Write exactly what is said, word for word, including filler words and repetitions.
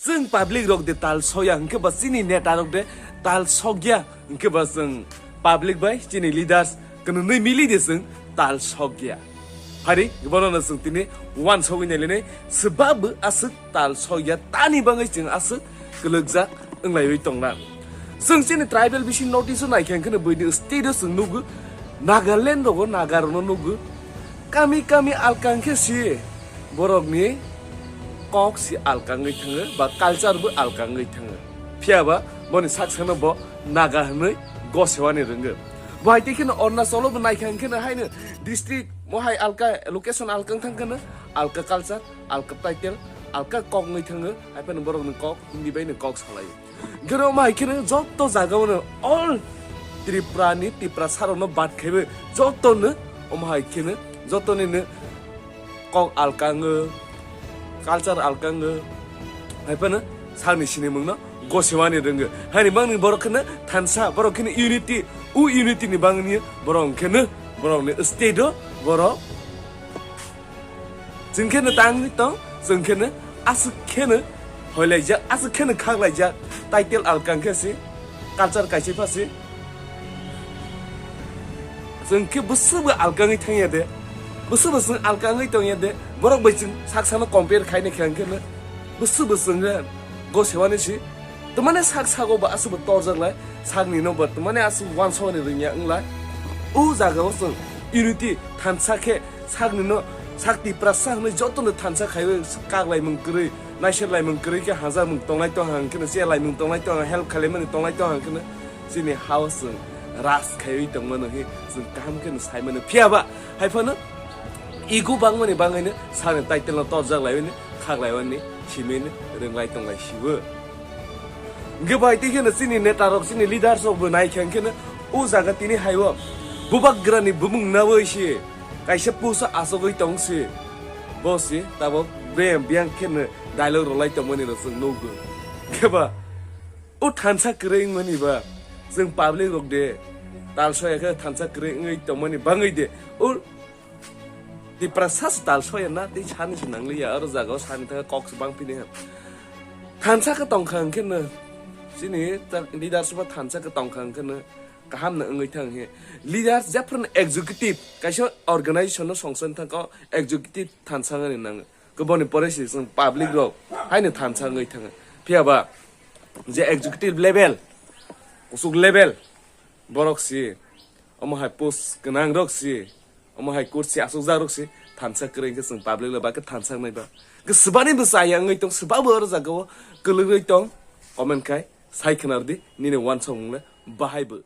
Chwng public rok de tal sokya, hwnkhe ba chini neta rok de tal sokya, hwnkhe ba chwng public bai chini leaders kwnwi mili de chwng tal sokya. Hari bono no chwng tini uansugwi nailainai, swbabo aswk tal sokya, tani bangwi chwng aswk kwlwkjak wnglaiwi tongna. Chwng chini tribal bisi notice o naikha hwnkhe no buini state o chwng nugo, Nagaland rogo Naga rokno nugo, kami kami alkang khe si borokni kok si alkangwi thango ba culture bo alkangwi thango. Phiya ba boni saksano bo Naga hwnwi gosewani rwngo. Bo hai tei kheno Arunachal o bo naikha hwnkhe no haino district mo hai alka location alkang thang kheno alka culture, alka title, alka kok wngwi thango. Hai phano borokni kok Hindi bai no kok salaio. Hwnkhe no omo hai kheno joto jaga o no all Tripura ni Tiprasa rok no bad khaiwi joto no omo hai kheno joto ni no kok alkango, culture alkango, hai phano sakni sinimung no gosewani rwngo. Haini bangni borok kheno thansa, borok kheno unity, o unity ni bangni borok kheno borok ni state o borok Chwng kheno tangwi tong, chwng kheno aswk kheno hoilaijak, aswk kheno khaklaijak, title alkang khe si, culture kaisa pha si. Chwng khe bwswkbo alkangwi thangya de, bwswkbo chwng alkangwi tongya de, borok bai chwng saksano compare khaina khe ang kheno bwswkbo chwng gosewani si. Tamani sak sago ba aswkbo torjak lai, sakni no ba tamani aswk uansukni rwngya wng lai. O jaga o chwng unity thansa khe sakni no sak Tiprasa hwnwi joto no thansa khaiwi kaklaimung kwrwi, naiserlaimung kwrwi khe hajakmung tongnai tong hang kheno, chelaimung tongnai tong hang, help khailaimani tongnai tong hang kheno chini ha o chwng raj khaiwi tongmano hi chwng kaham kheno saimano. Phiya ba hai phano ego bangmani bangwi no sakni title no torjak laiwi no khaklaiwani simi no rwnglai tonglai sibo. Hwnkhe bai tei kheno chini neta rok, chini leaders rok bo nai khe hwnkhe no o jaga tini hai o bubagrani bumung nawi si kaisa pusa asogwi tong si. Bo si tabok bem biyang kheno dialogue rwlai tongmani rok chwng nukgo. Hwnkhe ba o thansa kwrwi wngmani ba chwng public rok de tal soya khe thansa kwrwi wngwi tongmani bangwi de o Tiprasa se tal soya na tei sani se nangliya, oro jaga o sani thangkhe kok se bang phini ha. Thansa khe tongkha hwnkhe no, chini ta-, leadership o thansa khe tongkha hwnkhe no, kaham no wngwi thang he. Leaders jephru no executive, kaisa organization no songsan thangkha, executive thansa wngwi nango. Khe boni pore se chwng public rok haino thansa wngwi thango. Phiya ba je executive level, kuchuk level, borok si, omo hai post gwnang rok si, omo hai court si asukjak rok si, thansa kwrwi hwnkhe chwng public le ba khe thansa wngnai ba. Hwnkhe swbani bo chaya wngwi tong, swbabo oro jaga o kwlwgwi tong, comment khai sai khwnar di, nini uansukmung le bahai bo.